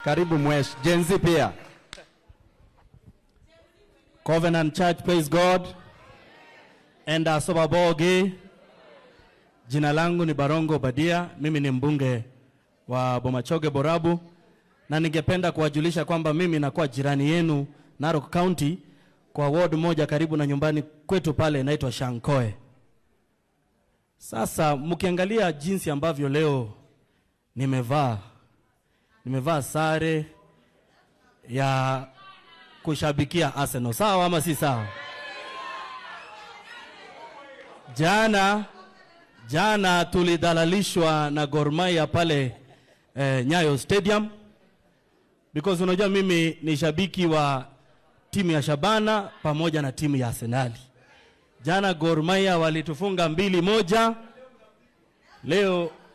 Karibu Mwesh. Gen Z pia. Covenant Church, praise God. Enda Sobabogi. Jina langu ni Barongo Badia, mimi ni mbunge wa Bomachoge Borabu, na ningependa kuwajulisha kwamba mimi nakuwa jirani yenu Narok County kwa ward moja karibu na nyumbani kwetu pale inaitwa Shankoe. Sasa mkiangalia jinsi ambavyo leo nimevaa sare ya kushabikia Arsenal. Sawa ama si sawa? Jana tulidhalalishwa na Gor Mahia pale Nyayo Stadium, because unajua mimi ni shabiki wa timu ya Shabana pamoja na timu ya Arsenali. Jana Gor Mahia walitufunga 2-1.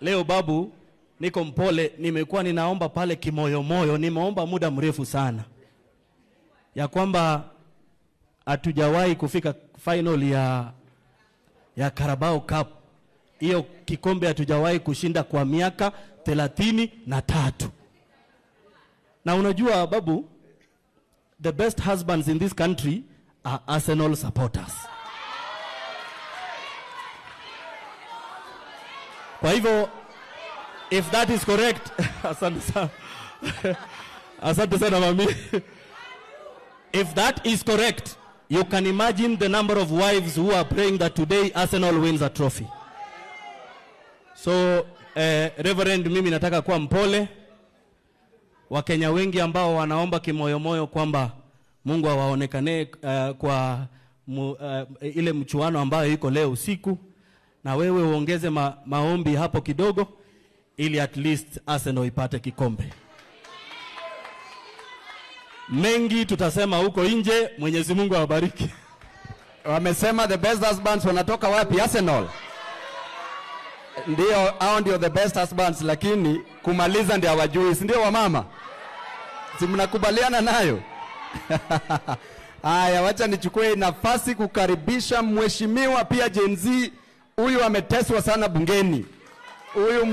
Leo babu niko mpole, nimekuwa ninaomba pale kimoyomoyo, nimeomba muda mrefu sana ya kwamba hatujawahi kufika final ya Carabao Cup. Hiyo kikombe hatujawahi kushinda kwa miaka 33. Na unajua babu, the best husbands in this country are Arsenal supporters. Kwa hivyo, if that is correct, asante sana. Asante sana mami. If that is correct, you can imagine the number of wives who are praying that today Arsenal wins a trophy. So, Reverend, mimi nataka kuwa mpole. Wakenya wengi ambao wanaomba kimoyomoyo kwamba Mungu awaonekane kwa ile mchuano ambayo iko leo usiku, na wewe uongeze maombi hapo kidogo ili at least Arsenal ipate kikombe. Mengi tutasema huko nje. Mwenyezi Mungu awabariki. Wamesema the best husbands wanatoka wapi? Arsenal. Ndio, hao ndio the best husbands, lakini kumaliza ndio hawajui, si ndio wamama? Si mnakubaliana nayo? Haya, wacha nichukue nafasi kukaribisha mheshimiwa pia Gen Z. Huyu ameteswa sana bungeni. Huyu